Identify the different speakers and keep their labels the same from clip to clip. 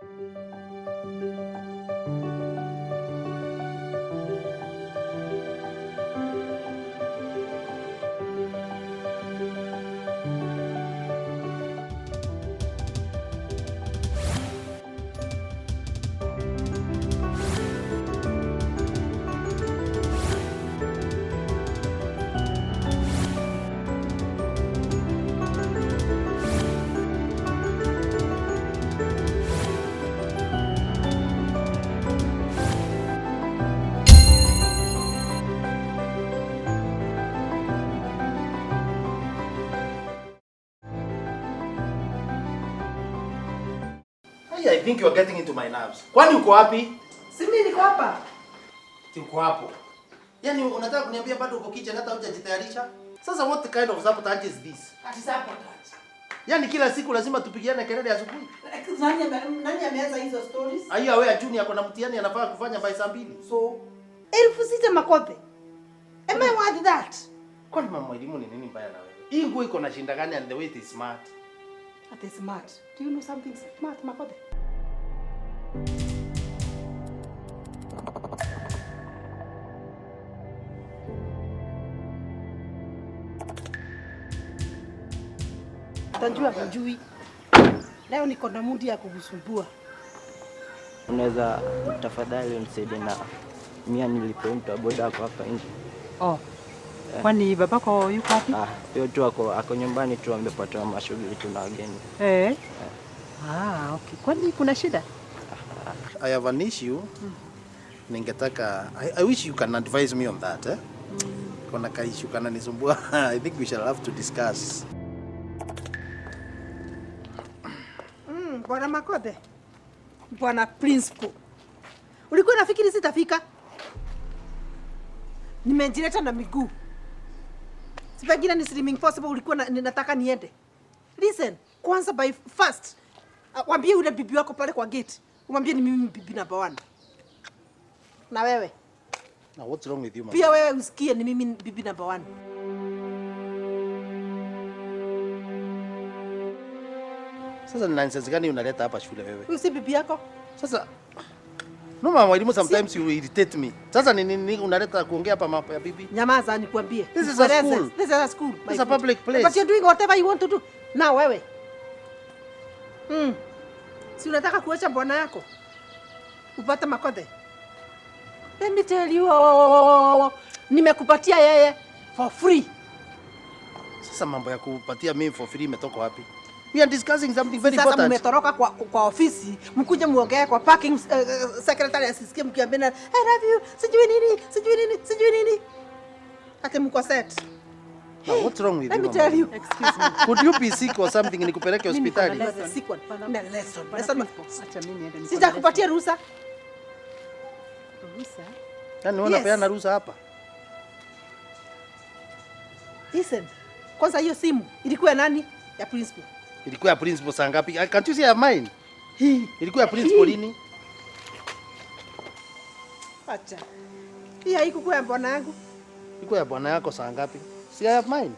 Speaker 1: I think you are getting into my nerves. Kwani uko wapi?
Speaker 2: Si mimi niko hapa.
Speaker 1: Uko hapo. Yaani unataka kuniambia bado uko kitchen hata hujajitayarisha? Sasa what kind of sabotage is this?
Speaker 2: Ati sabotage.
Speaker 1: Yaani kila siku lazima tupigiane kelele asubuhi.
Speaker 2: Nani ameanza hizo stories?
Speaker 1: Aiyo wewe Junior ako na mtihani anafaa kufanya by saa 2.
Speaker 2: So 6,000 Makope. Am I worth that?
Speaker 1: Kwani mama elimu ni nini mbaya na wewe? Hii nguo iko na shinda gani and the way it is smart?
Speaker 2: It is smart. Do you know something smart, Makope? Tanjua hujui. Leo niko na mudi ya kukusumbua.
Speaker 3: Unaweza tafadhali unisaidie na mia nilipe mtu boda hapo hapa nje.
Speaker 4: Oh. Kwani babako yuko wapi?
Speaker 3: Ah, yeye tu ako nyumbani tu amepata mashughuli tu na wageni.
Speaker 4: Eh. Ah, okay. Kwani kuna shida?
Speaker 1: I have an issue. Ningetaka I wish you can advise me on that, eh? Kuna ka issue kana nisumbua. I think we shall have to discuss.
Speaker 2: Bwana Makope. Bwana Principal. Ulikuwa unafikiri sitafika? Nimejileta na miguu. Si pengine ni slimming possible ulikuwa nataka niende. Listen, kwanza by first waambie yule bibi wako pale kwa gate. Umwambie ni mimi bibi number 1. Na wewe.
Speaker 1: Now what's wrong with you, mama?
Speaker 2: Pia wewe usikie ni mimi bibi number 1.
Speaker 1: Sasa ni nonsense gani unaleta hapa shule wewe?
Speaker 2: Huyu si bibi yako?
Speaker 1: Sasa no mama, mwalimu sometimes you irritate me. Sasa ni nini unaleta kuongea hapa mambo ya bibi?
Speaker 2: Nyamaza nikwambie.
Speaker 1: This is a school.
Speaker 2: This is a school.
Speaker 1: This is a public place.
Speaker 2: But you're doing whatever you want to do. Na wewe. Si unataka kuacha bwana yako? Upate Makope. Let me tell you, nimekupatia yeye for free.
Speaker 1: Sasa mambo ya kupatia mimi for free imetoka wapi? We are discussing something very
Speaker 2: Sasa
Speaker 1: important.
Speaker 2: Sasa mmetoka kwa ofisi, mkuje muongee kwa parking secretary asisikie mkiambiana I love you, sijui nini, sijui nini, sijui nini. Ate mko set.
Speaker 1: Now, what's wrong with
Speaker 2: Let
Speaker 1: you?
Speaker 2: me tell you.
Speaker 4: Excuse me.
Speaker 1: Could you be sick or something nikupeleke hospitali?
Speaker 2: Sick one. Na lesson. Lesson.
Speaker 4: Acha mimi niende.
Speaker 2: Sitakupatia ruhusa.
Speaker 4: Ruhusa?
Speaker 1: Yaani wewe unapeana ruhusa hapa?
Speaker 2: Listen. Kwanza hiyo simu ilikuwa nani? Ya principal.
Speaker 1: Ilikuwa ya principal saa ngapi? Can't you see I have mine? Ilikuwa ya principal lini?
Speaker 2: Acha. Hii haikuwa ya bwana yangu.
Speaker 1: Ilikuwa ya bwana yako saa ngapi? See I have mine.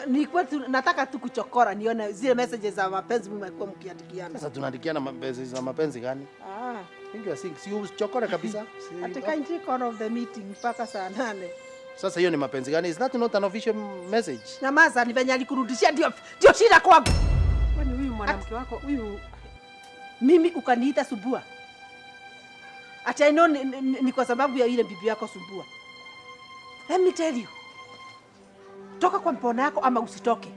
Speaker 2: Nilikuwa nataka tu kuchokora nione zile messages za mapenzi mmekuwa mkiandikiana.
Speaker 1: Sasa tunaandikiana messages za mapenzi gani?
Speaker 2: Ah,
Speaker 1: think you are sick. Si uchokore kabisa.
Speaker 2: Ati can't take out of the meeting mpaka saa 8.
Speaker 1: Sasa hiyo ni mapenzi gani? Is that not an official message?
Speaker 2: Nyamaza, ni venye alikurudishia ndio shida kwangu.
Speaker 4: Kwani huyu mwanamke wako huyu
Speaker 2: mimi ukaniita Subua. Ati I know ni kwa sababu ya ile bibi yako Subua. Let me tell you. Toka kwa mpona yako ama usitoke.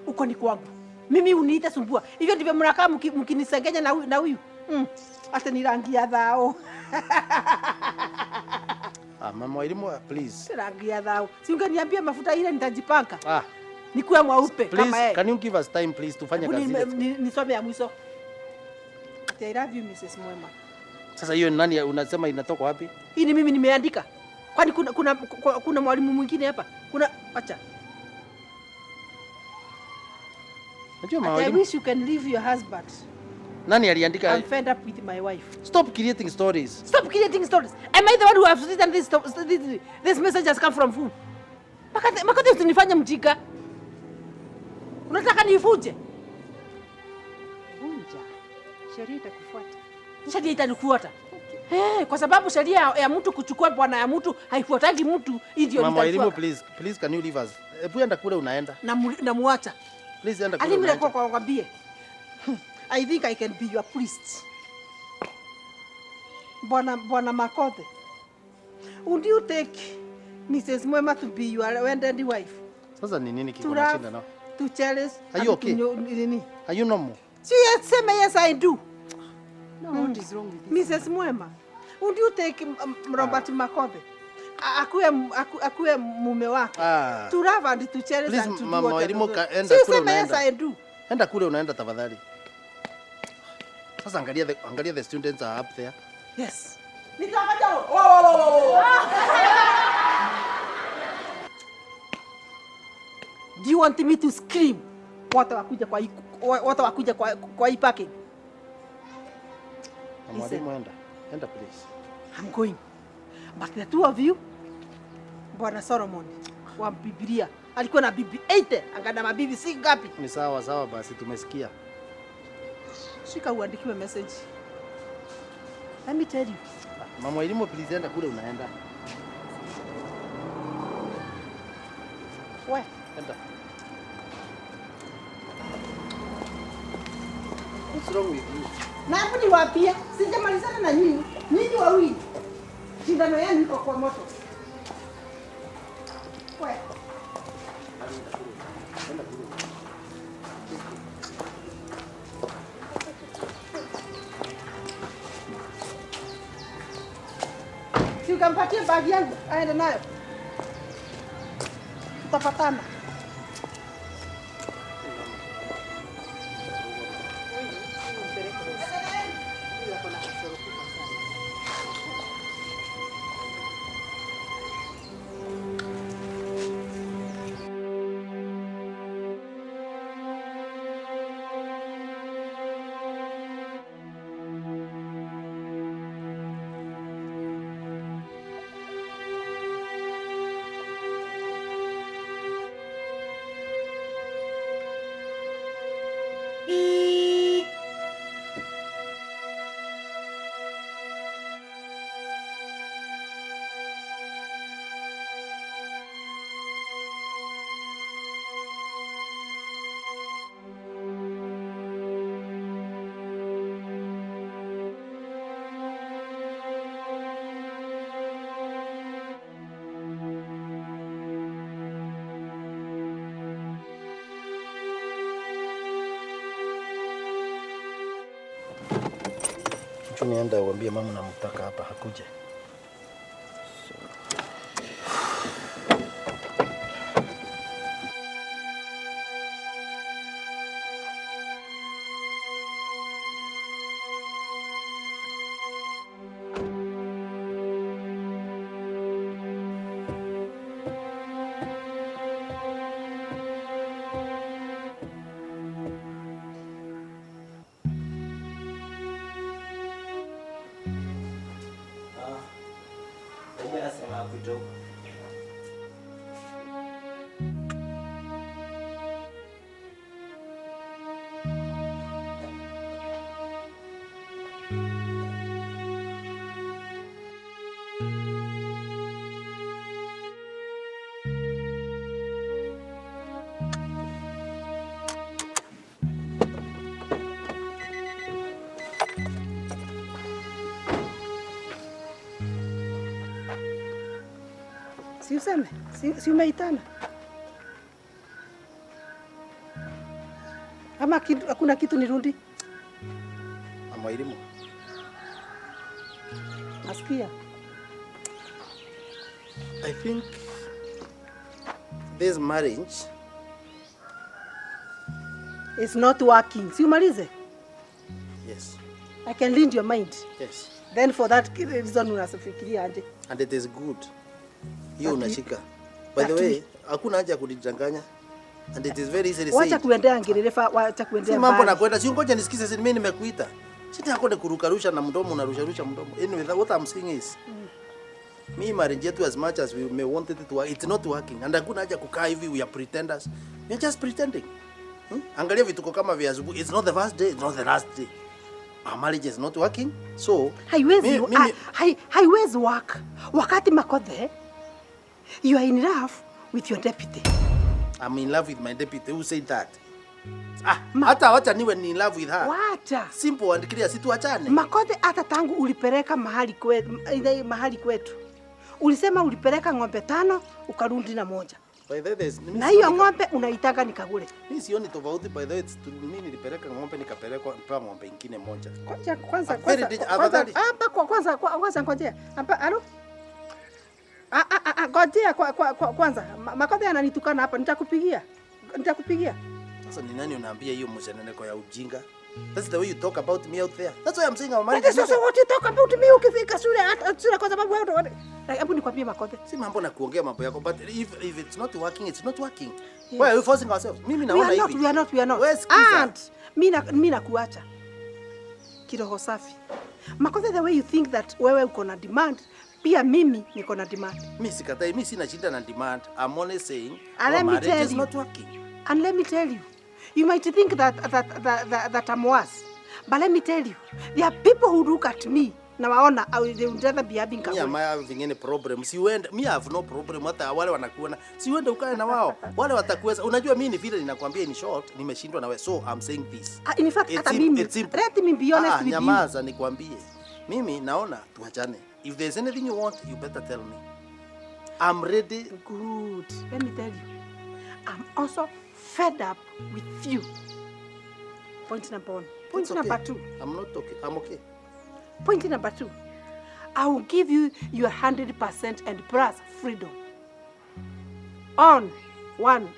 Speaker 2: Uko ni kwangu. Mimi uniita Subua. Hivyo ndivyo mnakaa mkinisengenya na huyu. Ati ni rangi ya dhao.
Speaker 1: Ah, mama elimu please.
Speaker 2: Rangi ya dhao. Si ungeniambia mafuta ile nitajipanga.
Speaker 1: Ah.
Speaker 2: Nikuwe mweupe kama yeye.
Speaker 1: Can you give us time please tufanye kazi ile.
Speaker 2: Nisome ya mwisho. I love you Mrs. Mwema.
Speaker 1: Sasa hiyo nani unasema inatoka wapi?
Speaker 2: Hii ni mimi nimeandika. Kwani kuna mwalimu mwingine hapa? Kuna acha.
Speaker 1: Najua mwalimu.
Speaker 2: I wish you can leave your husband.
Speaker 1: Nani aliandika?
Speaker 2: I'm fed up with my wife.
Speaker 1: Stop creating stories.
Speaker 2: Stop creating stories. Am I the one who has written this this message has come from who? Makati usinifanye mjinga. Unataka nifuje?
Speaker 4: Ngoja. Sheria itakufuata.
Speaker 2: Sheria itanifuata. Okay. Kwa sababu sheria ya mtu kuchukua bwana ya mtu haifuatagi mtu, ndio
Speaker 1: Mama Elimu,
Speaker 2: nitaifuata.
Speaker 1: please, please can you leave us? Hebu enda kule unaenda.
Speaker 2: Na muacha.
Speaker 1: Please enda kule
Speaker 2: Alimu
Speaker 1: unaenda.
Speaker 2: kwa kwambie. I think I can be your priest. Bwana Makothe. Would you take Mrs. Mwema to be your wedded wife?
Speaker 1: Sasa ni nini kiko
Speaker 2: To
Speaker 1: na
Speaker 2: love,
Speaker 1: shinda nao?
Speaker 2: to cherish.
Speaker 1: Are you okay?
Speaker 2: Nini?
Speaker 1: Are you normal?
Speaker 2: Si yes, sema yes I do.
Speaker 4: No, what is wrong with this?
Speaker 2: Mrs. Mwema, would you take Robert Makothe? Akuwe mume wako. To love and to cherish
Speaker 1: Please,
Speaker 2: and to do
Speaker 1: Mama
Speaker 2: what
Speaker 1: Elimu, enda
Speaker 2: Si
Speaker 1: kule
Speaker 2: sema yes
Speaker 1: unaenda.
Speaker 2: I do.
Speaker 1: Enda kule unaenda tafadhali. Sasa angalia the students are up there.
Speaker 2: Yes. Nitafanya. Oh. Do you want me to scream? Wote wakuja kwa hii parking.
Speaker 1: Mama Elimu, enda. Enda please.
Speaker 2: I'm going. But the two of you, Bwana Solomon wa Biblia alikuwa na bibi 80, angana mabibi si ngapi?
Speaker 1: Ni sawa sawa basi, tumesikia.
Speaker 2: Shika uandikiwe message. Let me tell you.
Speaker 1: Mama Elimu, please enda kule unaenda.
Speaker 2: We,
Speaker 1: enda. What's wrong with you?
Speaker 2: Na hapo niwaambia, sijamalizana na nyinyi. Nyinyi wawili. Shindano yenu iko kwa moto. We. Si ukampatie bagi yangu aende nayo. Tutapatana.
Speaker 1: Nienda uambie mama namtaka hapa hakuje.
Speaker 2: Si useme, si umeitana. Ama hakuna kitu nirudi?
Speaker 1: Mama Elimu.
Speaker 2: Nasikia.
Speaker 1: I think this marriage
Speaker 2: is not working. Si umalize?
Speaker 1: Yes.
Speaker 2: I can read your mind.
Speaker 1: Yes.
Speaker 2: Then for that reason unafikiria aje?
Speaker 1: And it is good. Hiyo unashika. By the way, hakuna haja ya kujidanganya. And it is very easily said.
Speaker 2: Wacha kuendea ngerefa, wacha kuendea.
Speaker 1: Si mambo na kwenda, si ngoja nisikize, si mimi nimekuita. Sita yako ni kurukarusha na mdomo, unarusharusha mdomo. Anyway, what I'm saying is me marriage yetu, as much as we may want it to work, it's not working. And hakuna haja kukaa hivi, we are pretenders. We are just pretending. Angalia vituko kama vya asubuhi. It's not the first day, it's not the last day. Our marriage is not working. So
Speaker 2: haiwezi haiwezi work. Wakati Makothe, you are in love with your deputy.
Speaker 1: I'm in love with my deputy. Who said that? Hata wacha niwe in love with her.
Speaker 2: Wacha.
Speaker 1: Simple and clear, si tuachane.
Speaker 2: Makothe, hata tangu ulipeleka mahali kwetu, mahali kwetu. Ulisema ulipeleka ng'ombe 5 ukarudi na 1.
Speaker 1: By the way,
Speaker 2: na hiyo ng'ombe unaitaka nikagule.
Speaker 1: Mimi sioni tofauti by the way, mimi nilipeleka ng'ombe nikapelekwa nipewa ng'ombe nyingine moja.
Speaker 2: Kwanza hapa kwanza ngojea. Hapa alo. Ngojea kwanza. Makothe ananitukana hapa, nitakupigia. Nitakupigia.
Speaker 1: Sasa ni nani unaambia hiyo msheneneko ya ujinga? That's the way you talk about me out there. That's why I'm saying our marriage.
Speaker 2: That's also what you talk about me ukifika shule hata kwa sababu wewe. Hebu nikwambie Makothe.
Speaker 1: Si mambo na kuongea mambo yako, but if it's not working, it's not working. Yes. Why are we forcing ourselves? Mimi naona hivi.
Speaker 2: We are not. And mimi nakuacha. Kiroho safi. Makothe, the way you think that wewe uko na demand, pia mimi niko na demand.
Speaker 1: Mimi sikatai, mimi sina shida na demand. I'm only saying our marriage is not working.
Speaker 2: And let me tell you, you might think that I'm worse, but let me tell you, there are people who look at me na waona they would rather be having
Speaker 1: Me am I having any problem? Si uende, me have no problem hata wale wanakuona. Si uende ukae na wao. Wale watakuweza. Unajua mimi ni vile ninakwambia in short, nimeshindwa na wewe. So I'm saying this.
Speaker 2: In fact, hata mimi. Let me be honest with you.
Speaker 1: Nyamaza nikwambie. Mimi naona tuachane. If there's anything you want, you better tell me. I'm ready.
Speaker 2: Good. Let me tell you. I'm also fed up with you. Point number 1. Point number 2.
Speaker 1: I'm not okay. I'm okay.
Speaker 2: Point number 2. I will give you your 100% and plus freedom. On 1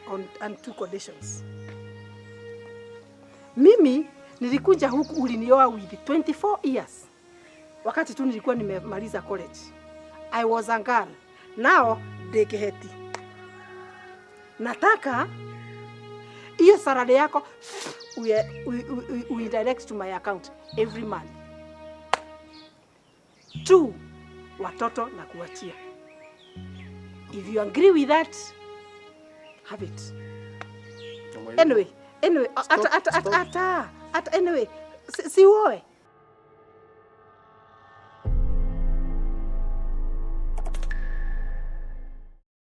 Speaker 2: and 2 conditions. Mimi nilikuja huku ulinioa with 24 years. Wakati tu nilikuwa nimemaliza college. I was a girl. Now dekeheti. Nataka hiyo salary yako we direct to my account every month. 2, watoto na kuachia. If you agree with that, have it. Anyway, anyway, si uoe.